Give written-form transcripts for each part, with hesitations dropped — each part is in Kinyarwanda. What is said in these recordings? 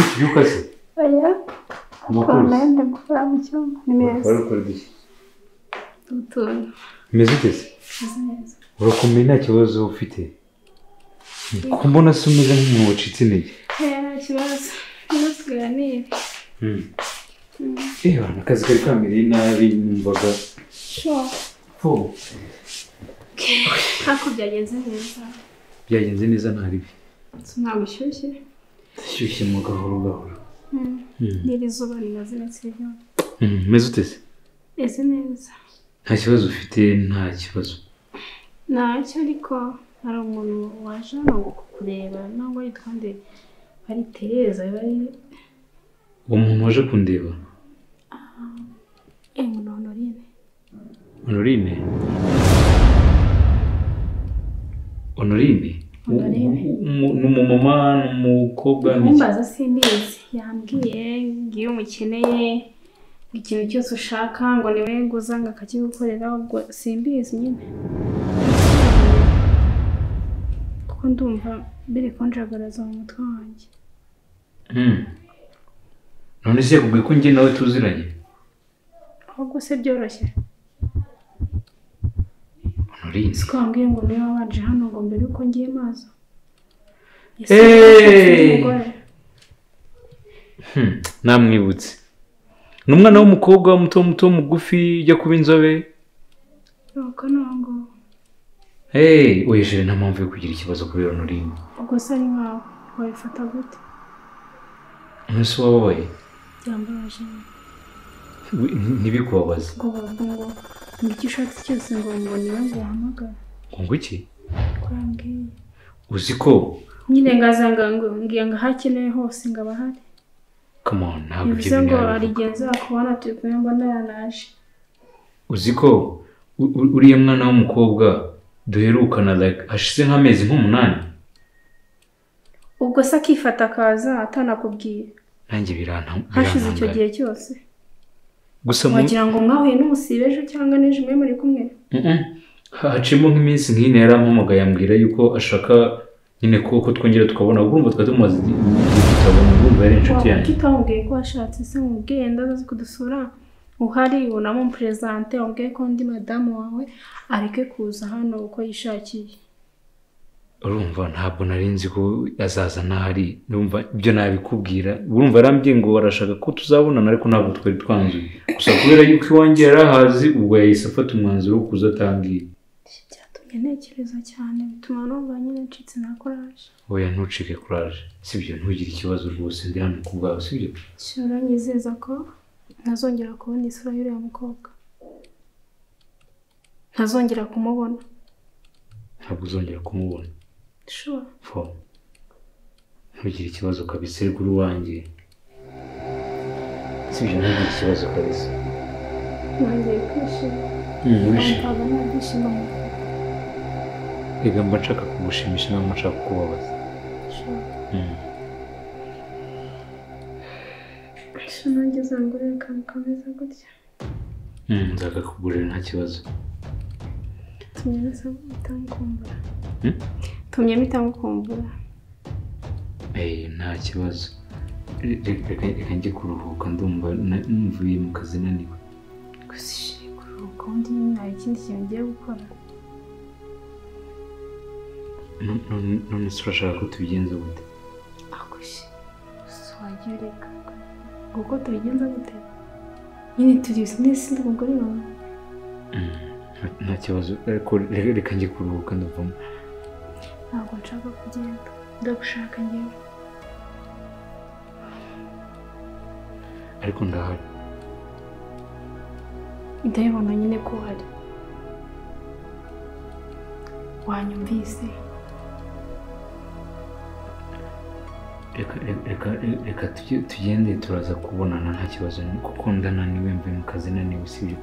Ukibyuka se? Oya. Nenda gukora mu cyumba ni meza. Wari ukora iki? Utuntu. Umeze ute se? Meze neza. Urakomeye nta kibazo ufite? Ko mbona se umeze nk'umuntu wacitse intege? Nta kibazo. Tuganire. Akazi kari kamereye nabi numvaga. Sure. Oh. Ariko byagenze neza. Byagenze neza nta ribi. Ntabwo ushyushye? Ndashyushye mu gahoro gahoro. N'iri zuba rimaze iminsi ririho. Umeze ute se? Meze neza. Nta kibazo ufite? Nta kibazo. Ntacyo, ariko hari umuntu waje hano ngo kukureba nangwa yitwa nde? Bari Tereza bari. Uwo muntu waje kundeba? Ni Honorine. Honorine? Honorine? Ni umumama, ni umukobwa? Nkumbaza simbizi, yambwiye ngo iyo umukeneye ikintu cyose ushaka ngo niwe nguza ngo akakigukorera, ubwo simbizi nyine. Kuko ndumva biri kunjagaraza mu mutwe wanjye. None se yakubwiye ko njye nawe tuziranye? Ahubwo se byoroshye. Honorine. Siko wambwiye ngo niwe wabanje hano ngo mbere uko ngiye mazo. Namwibutse. Ni umwana w'umukobwa muto muto mugufi ujya kuba inzobe. Nuko nongo. Oya nta mpamvu yo kugira ikibazo kuri Honorine. Ubwo se ari nkawe wabifata gute? Umunsi wababaye? Byambabaje. Ntibikubabaze. Ngo bavuga ngo icyo ushatse cyose ngo niwe ngo uhamagara. Ngo iki? Ko yambwiye. Uzi ko nyine ngazanga ngo ngiye ngo hakenewe hose ngo abahari. Come on, ntabwo ibyo bintu ngo arigenza akubona turi kumwe mbona yanaje. Uzi ko uriya mwana w'umukobwa duherukana like hashize nk'amezi nk'umunani. Ubwo se akifata akaza atanakubwiye. Nanjye biranta. Hashize icyo gihe cyose. Gusa wagira ngo mwahuye n'umusibe ejo cyangwa n'ejo mwe muri kumwe. Hacimo nk'iminsi nk'ine yarampamagaye ambwira yuko ashaka nyine ko twongera tukabona, urumva twari tumaze igihe tutabona, urumva yari inshuti yanjye. Tutamubwiye ko washatse se mubwiye ndaza kudusura uhari unamupresente wambwiye ko ndi madamu wawe areke kuza hano uko yishakiye. Urumva ntabwo nari nzi ko azaza ntahari, urumva ibyo nabikubwira, urumva yarambwiye ngo arashaka ko tuzabonana ariko ntabwo twari twanzuye. Gusa kubera yuko iwanjye yarahazi ubwo yahise afata umwanzuro wo kuza atambwiye. Byatumye ntekereza cyane bituma numva nyine ncitse na courage. Oya ntucike courage, sibyo, ntugire ikibazo rwose ndi hano ku bwawe, sibyo? Shora nyizeza ko ntazongera kubona isura y'uriya mukobwa. Ntazongera kumubona. Ntabwo uzongera kumubona. Sure. Fo. Ntugire ikibazo kabisa ruguru wanjye. Sibyo, ntugire ikibazo kabisa. Nongeye kwishima. Wishima. Reka mba nshaka kugushimisha ntabwo nshaka kukubabaza. Sure. Nanjye uzangurira akantu kameze gutya. Nzakakugurira nta kibazo. Tumye mpita ngukumbura. Nta kibazo. Reka njye kuruhuka ndumva mvuye mu kazi naniwe. Gusa kuruhuka ubundi nyine hari ikindi kintu ngiye gukora. None se urashaka ko tubigenza gute? Gusa wagiye ureka. Uko tubigenza gute? Nyine turi sindi umugore wawe. Nta kibazo ariko reka njye kuruhuka ndavamo. Ntabwo nshaka kugenda. Ndagushaka njyewe. Ariko ndahari. Ndabibona nyine ko uhari. Wanyumvise? Reka tugende turaza kubonana nta kibazo kuko ndananiwe mvuye mu kazi naniwe, sibyo?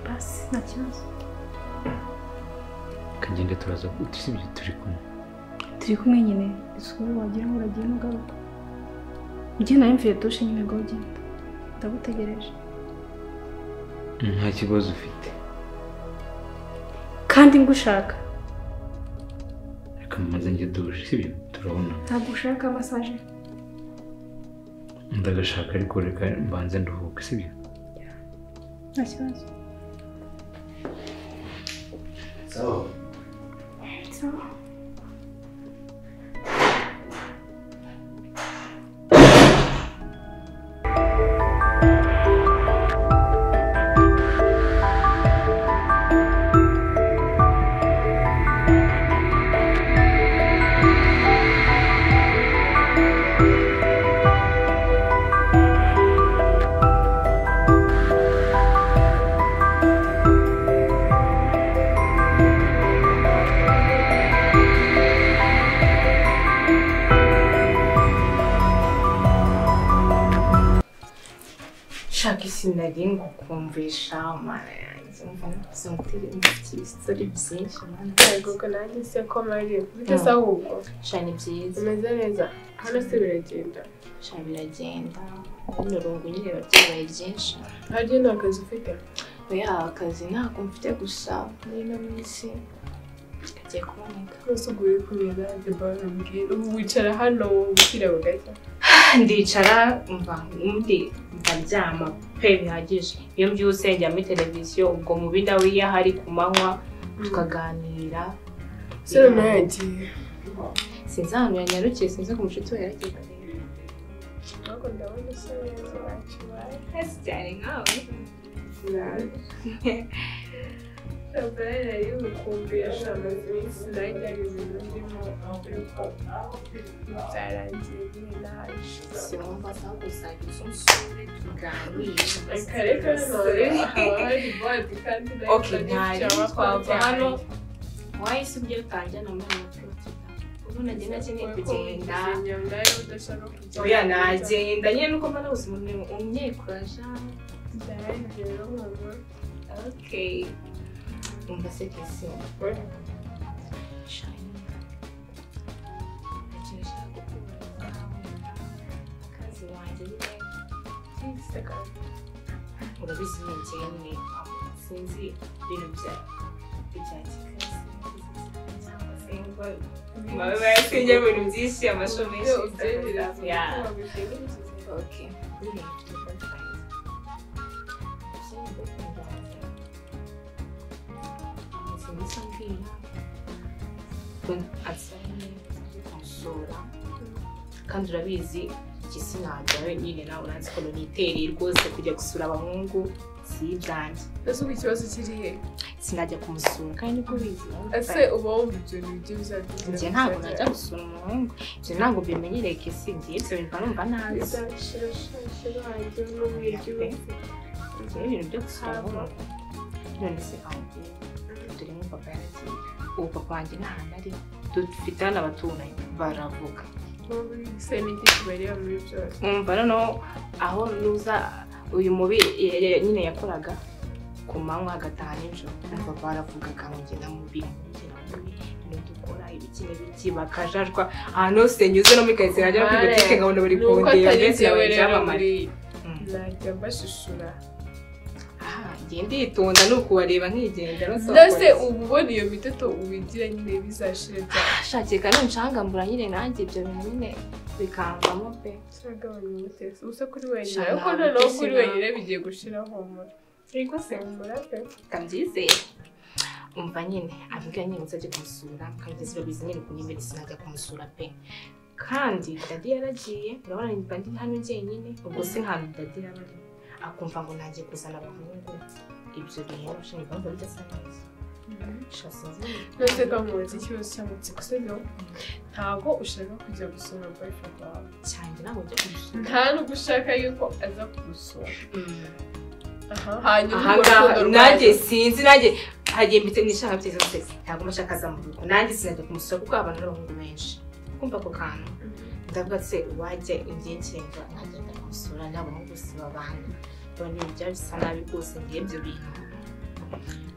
Basi nta kibazo. Kagende turaza, sibyo? Turi kumwe. Turi kumwe nyine. Isuku wagira ngo uragiye n'ugaruka. Njye nawe mvuye dushe nyine ngo ugende. Ndagutegereje. Nta kibazo ufite. Kandi ngushaka. Reka mbanze njye duje, sibyo? Turabona. Ntabwo ushaka massage? Ndagashaka ariko reka mbanze nduhuke, sibyo? Nta kibazo. Sawa. Sawa. Shaka sinari ngukumvisha mana yanjye umva mfite ibisori byinshi mana. Yego nanjye se ko mari bite se ahubwo? Sha ni byiza. Umeze neza hano se biragenda? Sha biragenda n'urungu nyine byabaye byinshi. Harya nta kazi ufite? Oya akazi ntako mfite gusa muri ino minsi kagiye kuboneka. Rwose ubwo uri kumwe nanjye mbabwira ubu wicara hano bukira bugacya? Ndicara mva undi ndaryama pe bihagije. Iyo mbyutse njya muri televiziyo ubwo mu bindi aho iyo ahari ku manywa tukaganira. Se noneho yagiye? Sinzi ahantu yanyarukiye, sinzi ku mushuti we yaragiye kureba. Ariko ndabona usa neza ntacyo ubaye. Hasi cyane nkawe. Ntabwo nari ngukumbuye amaze iminsi nanjye hari ibintu ndimo ariko byarangiye nyine naje. Sinumva aho kuzajya unsure tuganire. Reka reka none haba hari bodi kandi Okay, ntari twava hano wahise ugiye utanjyana muri ayo ubu nagiye nakeneye kugenda. Oya nagenda nyine nuko mbona ubuzima umyekuraje. Byarangiye rero mama. Okay. Umva se kesi. Akazi wanjye nyine urabizi ni njyewe sinzi ibintu bya kikazi cyangwa se ngo sinjya mu bintu byinshi amasho menshi. Okay. Kandi urabizi iki sinajyayo nyine nawe uranzi ko nitereye rwose kujya gusura abahungu si ibyanjye. Ese ubu ikibazo kiri he? Sinajya kumusura kandi niko ubizi. Ese uba wumva ibyo bintu bijya bizakugira? Njye ntabwo najya gusura umuhungu, ibyo ntabwo mbimenyereye kesi ngiye ibyo bintu mba numva nabi. Bizashira shira wanjye n'umwiryo. Njyewe ibintu byo gusura abahungu none se aho dore nk'ubu papa yaragiye, ubu papa wanjye nta hantu ari, dufite hano abaturanyi baravuga. Se n'iki kibareba muri byose? Umva noneho aho nuza uyu mubi nyine yakoraga ku manywa agataha nijoro, umva baravugaga ngo njye na mubi, njye na mubi, dukora ibiki n'ibiki bakajajwa ahantu hose nyuze no muri karitsiye najya no kuri butike nkabona bari kundeba mbese nabaye icyamamare. Najya mbashishura. Njye nditonda ni ukubareba nkigenda. Mbese uba ubona iyo miteto ubigira nyine bizashira byawe? Shakeka nunshangambura nyine nanjye ibyo bintu nyine bikamvamo pe. Turagabanya umutesi ubusa kuri wenyine ariko noneho kuri wenyine bigiye gushira humura. Ariko se humura pe. Kabyizeye. Umva nyine ambwira nyine nzajya kumusura kandi urabizi nyine kunyemera sinajya kumusura pe. Kandi dadi yaragiye urabona mba ndi hano njyenyine ubwo se nta dadi yaba ari akumva ngo nanjye kuzana abahungu ibyo bintu shani bumva bidasa neza. None kamubaza ikibazo cy'amatsiko sibyo? Ntabwo ushaka kujya gusura boyfriend wawe cyane, ntabwo njya kumusura. Nta nubwo ushaka yuko aza kugusura. Hanyuma nanjye sinzi nanjye hagiye mbite nishaka byiza sex ntabwo mashaka aza mu rugo nanjye sinajya kumusura kuko abantu n'abahungu benshi kumva ako kantu ndavuga se wajya ngiye nkenga nkagenda kumusura n'abahungu si babana ndabona ibintu byaba bisa nabi rwose ngiye ibyo bintu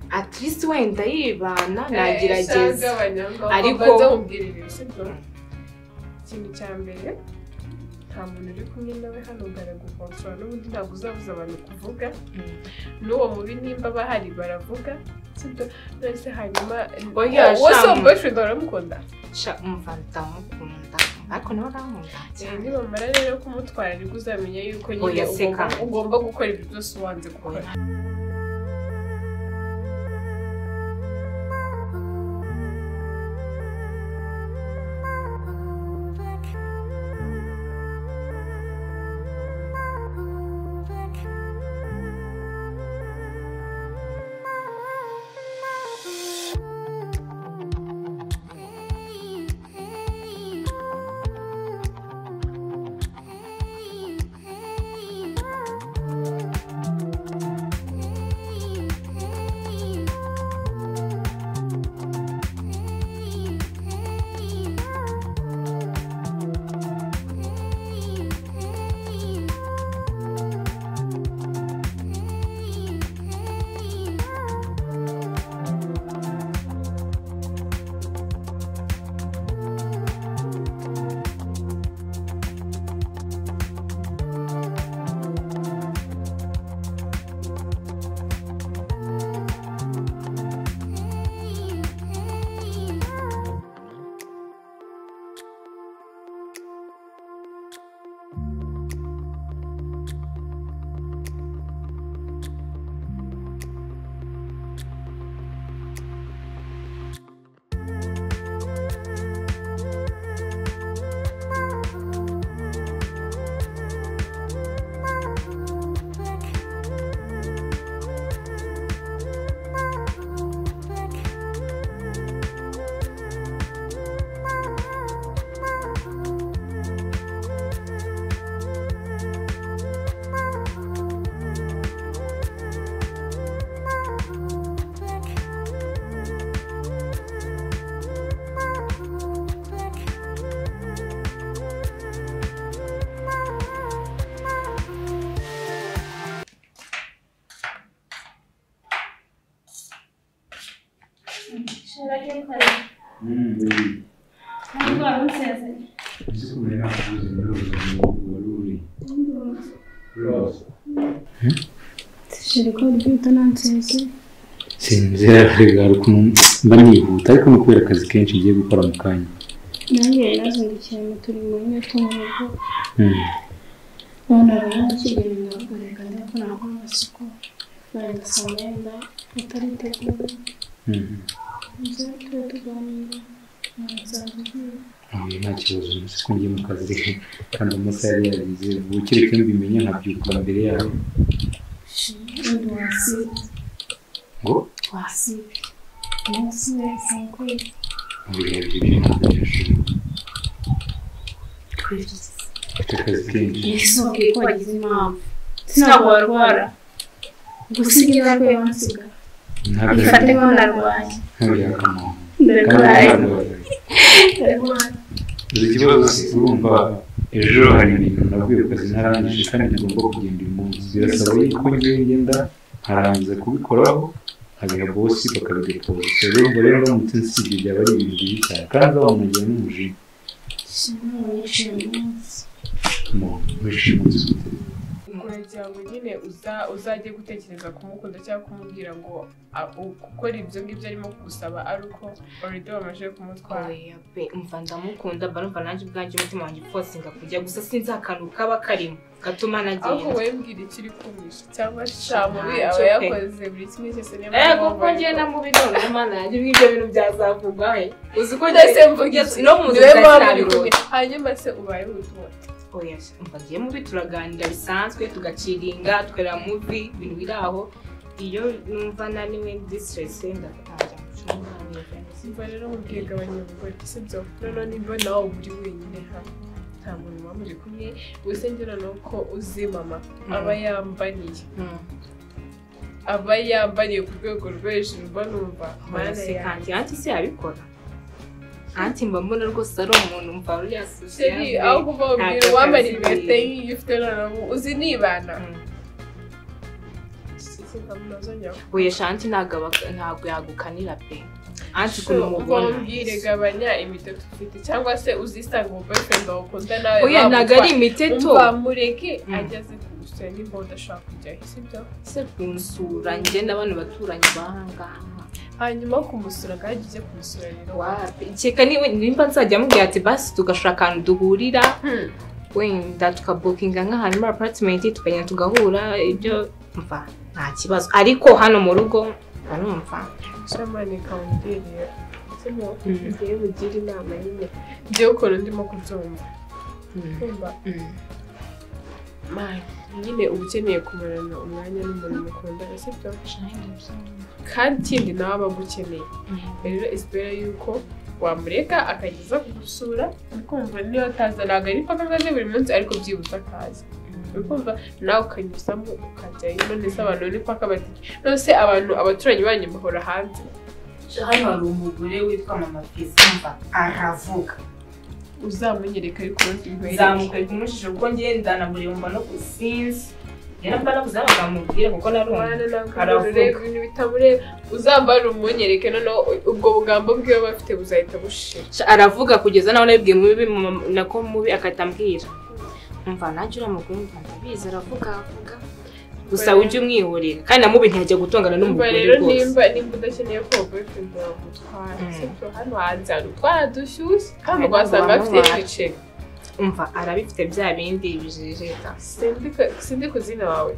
at least wenda yibana nagerageza ariko ndamubwira ibintu sibyo. Ikintu cya mbere Nta muntu uri kumwe nawe hano baragukontorora n'ubundi ntabwo uzabuza abantu kuvuga. N'uwo mubi nimba bahari baravuga. Sibyo? None hanyuma wose uwo boyfriend uramukunda? Sha umva ndamukunda ariko nawe arankunda cyane. Nibamara rero kumutwara nibwo uzamenya yuko nyine ugomba gukora ibyo byose uwanze gukora. Sinzi ukuntu mba nihuta ariko ni ukubera akazi kenshi ngiye gukora mu kanya. Nanjye nazindukiye mu turimo nyine two mu rugo. None rero nakigenda reka ndebe ko nakora amasuku nandasa imyenda utaritegura. Nze tube tuganira nzaza ugiye. Nta kibazo nzi ko ngiye mu kazi kandi amasaha yari yagize ubu kereka mbimenye nkabyuka mbere yawe. Undi wasibe. Ngo? Wasibe. Umunsi wese nkuye. Urebye ibyo ntabwo byashoboka. Mfite akazi kenshi. Ese ubwiye ko wagize impamvu. Sinabwo warwara. Gusiga ingaruka wansiga. Ifate nko narwaye. Ntabwo Ndarwaye. Uzi ikibazo urumva ejo hari ibintu navuye ku kazi ntarangije kandi ngomba kugenda uyu munsi. Birasaba yuko ngiye ngenda nkarangiza kubikoraho nkabiha bosi bakabidepoza. Urumva rero ndamutse nsibye byaba ari ibintu bibi cyane kandi wamugira n'umujinya. Uragira ngo nyine uzajye gutekereza kumukunda cyangwa kumubwira ngo gukora ibyo ngibyo arimo kugusaba ari uko already wamaze kumutwara. Oya pe umva ndamukunda mba numva nanjye ubwanjye umutima wanjye ufosinga kujya gusa sinzi akantu kaba karimo gatuma nagenda. Ahubwo wowe mbwira ikiri kumisha cyangwa shamubi aba yakoze buri kimwe cyose niyo mpamvu. Ego ko njye na mubi none Mana yanjye ibyo bintu byazavugwa he uzi ko ndetse mvuga no mu nzu nzabirota. Hanyuma se ubaye utuwe. Oya umva ngiye mubi turaganira bisanzwe tugaciringa tukareba mubi ibintu biri aho iyo numva naniwe ndi stress ndatangira gucunga. Umva rero mubwiye gabanya ubugoryi sibyo? Noneho nimba nawe uri wenyine hano nta muntu muba muri kumwe gusa ngira nuko uzi mama aba yambaniye aba yambaniye ku rwego rwo hejuru mba numva Mana yanjye anti se yabikora. Anti mba mbona rwose ari umuntu mva uriya sosiyete aho kuva ubwira uwambara ibete nk'iyo ufite noneho uzi nibana. Oya shanti ntabwo yagukanira pe. Anti kumubona. Umbwire gabanya imiteto ufite cyangwa se uzisanga mu boyfriend wawe ukunda nawe. Oya ntago ari imiteto. Umva mureke ageze kugusura nimba udashaka kujyayo, sibyo? Se kunsura njye n'abantu baturanyi bahangaha. Hanyuma kumusura kandi ujye kumusura rero. Wapi? Keka nimba nzajya mubwira ati basi tugashaka ahantu duhurira. Wenda tukabukinga nk'ahantu muri apartment tukagenda tugahura ibyo mva nta kibazo ariko hano mu rugo ntanumva. Shamani kawumbwire sibyo? Ngiye mugira inama nyine ngiye ukuntu ndimo kubyumva. Kumva nyine uba ukeneye kumarana umwanya n'umuntu mukundana, sibyo? Kandi ikindi nawe aba agukeneye. Rero isipera yuko wamureka akageza kugusura, ukumva niyo ataza ntabwo ari paka ngo aze buri munsi ariko byibuze akaza. Ukumva nawe ukanyuzamo ukajyayo. None se abantu ni paka bati none se abantu abaturanyi banyu bahora hanze. Hano hari umugore witwa Mama Fizimba aravuga. Uzamunyereka ariko ubundi nkwereke. Nzamukwereka umujije kuko ngenda namureba no kusinzi. Yaramba nabuze abamubwira kuko narumva. Aravuga ibintu bitamureba. Uzambara umunyereke noneho ubwo bugambo bwiwe bafite buzahita bushira. Aravuga kugeza naho nabibwiye mubi nako mubi akatambwira. Umva nanjye uramugore umva ndabizi aravuga avuga. Gusa ujye umwihorera kandi namubi ntiyajya gutongana n'umugore rwose. Nimba nimba udakeneye ko boyfriend wawe agutwara, sibyo? Hano hanze hari utwana dushyushye kandi ugasanga afite ibiceri. Umva arabifite bya bindi bijejeta. Sindi kuzina wawe.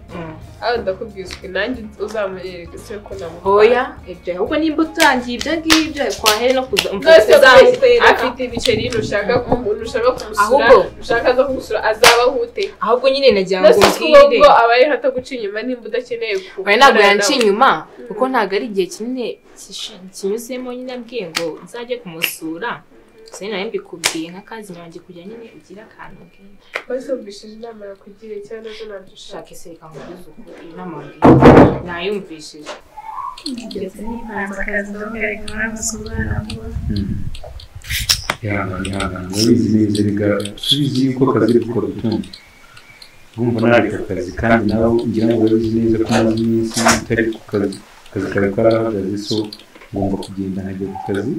Aho ndakubwiza uko nanjye uzamunyereka se ko namutwara. Oya ibyo ahubwo nimba utangiye ibyo ngibyo kwahere no kuza umva uzamukwereka. Afite ibiceri ushaka ushaka kumusura, ushaka zo kumusura azaba hute. Ahubwo nyine nagira ngo umbwire. Ubwo abaye hataguca inyuma nimba udakeneye ku. Oya ntabwo yanca inyuma kuko ntabwo ari igihe kinini kinyuzemo nyine ambwiye ngo nzajye kumusura. Sina nari mbikubwiye nk'akazi nyanjye kujya nyine ugira akantu ubwira. Basumvishije inama yakugiriye cyangwa nazo nabyo ushaka. Shaka ese reka nkubwize ukuri inama wambwiye nayumvishije. Ngeze nipanze akazi ndavuga naramusura vuba. Ihangane ihangane urabizi neza rega subizi yuko akazi ari gukora utuntu. Urumva narareka akazi kandi nawe ngira ngo urabizi neza ko maze iminsi utari ku kazi, akazi kawe karahagaze so ngomba kugenda nkajya ku kazi.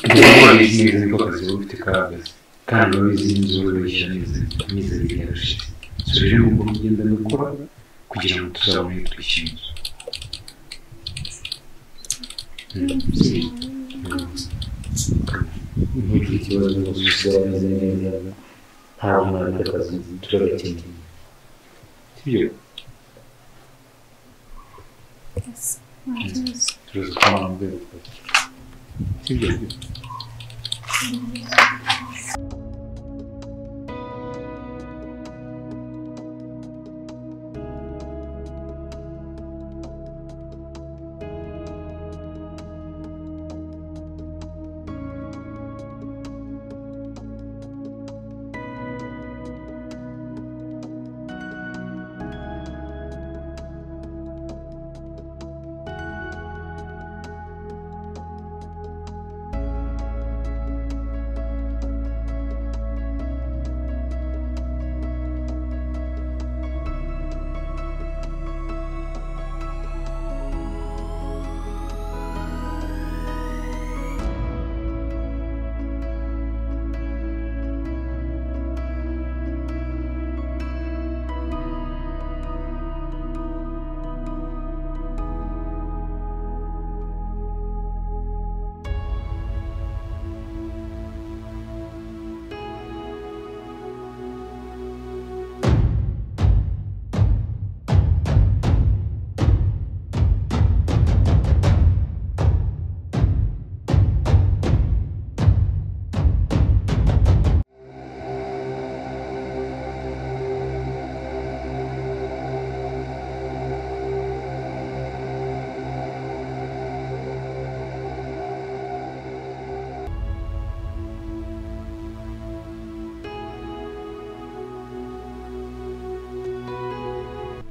Urabizi neza ko akazi wowe ufite kahagaze kandi urabizi n'inzu wishyura neza amezi abiri yarashize. So rero ngomba kugenda ngakora kugira ngo tuzabone twishyura inzu. Ntugire ikibazo rwose uzaba umeze neza ntabwo nareka akazi turagakeneye. Sibyo? Turaza kubana mu rwego rwacu. Sibyo?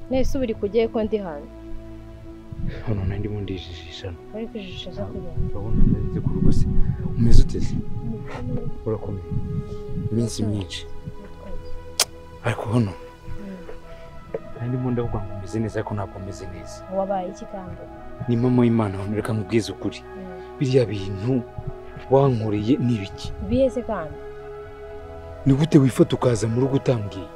Nese uburi kugiye ko ndi hano. Hano ndimo ndijijisha. Bari kwijijisha kugira. Urabona ndaze ku rugo se. Umeze ute se? Urakomeye. Iminsi myinshi. Ariko hano. Ndimo ndavuga ngo meze neza ariko ntabwo meze neza. Wabaye iki kandi? Ni mama w'Imana, reka nkubwize ukuri. Biriya bintu wankoreye ni ibiki? Biheze kandi? Ni gute wifata ukaza mu rugo utambwiye?